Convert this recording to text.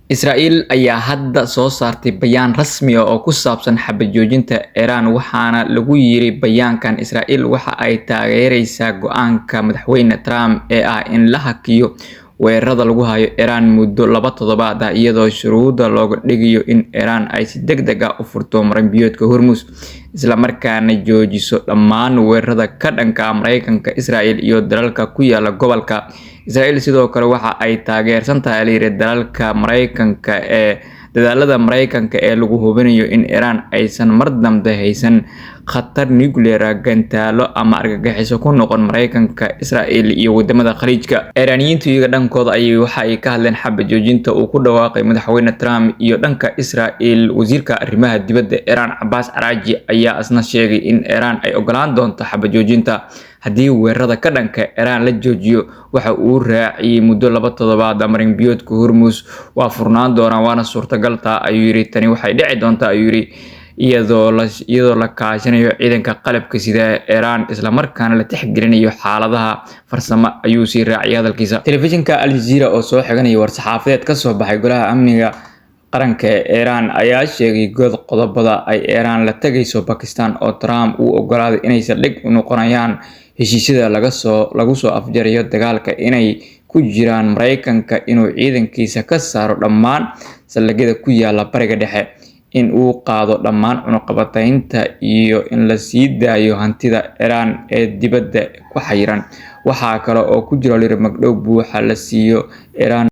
Israa'iil ayaa hadda soo saartay bayaan rasmi ah oo ku saabsan xabad joojinta Iran, waxaana lagu yiri bayaankan: Israa'iil waxa ay taageeraysaa go'aanka madaxweyne Trump ee ah in la hakiyo weerarada lagu hayo Iran muddo 2 toddobaad ah, iyadoo shuruuda looga dhigayo in Iran ay si degdeg ah u furto marin-biyoodka Hormuz, isla markaana joojiso dhammaan weerarada ka dhanka ah Mareykanka, Israa'iil iyo dalalka ku yaala gobolka. Israa'iil sidoo kale waxa ay taageersan tahay, la yiri, dalalka Mareykanka ee dadaalada Mareykanka ee lagu hubinayo in Iran aysan mar dambe haysan khatar nuclear ah, gantaalo ama argagixiso ku noqon Mareykanka, Israa'iil iyo wadamada Khaliijka. Iiraaniyiintu iyaga dhankooda ayay waxa ay ka hadleen xabad joojinta uu ku dhawaaqay madaxweyne Trump iyo dhanka Israa'iil. Wasiirka arrimaha dibadda Iran, Cabbaas Caraaqji, ayaa isna sheegay in Iran ay ogolaan doonto xabad joojinta haddii weerarada ka dhanka Iran la joojiyo. Waxa uu raaciyay: muddo 2 toddobaad marin biyoodka Hormuz waa furnaan doonaa, waana suurtagal taa, ayuu yiri. Tani waxay dhici doontaa, ayuu yiri, iyadoo la kaashanayo ciidanka qalabka sida Iran, isla markaana la tixgelinayo xaaladaha farsamo, ayuu sii raaciyay hadalkiisa. Telefishinka Al Jazeera oo soo xiganaya war-saxaafadeed ka soo baxay Golaha Amniga Qaranka ee Iran ayaa sheegay god qodobada ay Iran la tagayso Pakistan oo Trump uu ogolaaday inay saldhig u noqonayaan heshiisyada lagu soo afjarayo dagaalka inay ku jiraan Mareykanka inuu ciidankiisa ka saaro dhammaan saldhigyada ku yaala Bariga Dhexe, in uu qaado dhammaan cunaqabataynta iyo in la sii daayo hantida Iran ee dibadda ku xayiran. Waxaa kale oo ku jira, lir, magdhow buuxa la siiyo Iran.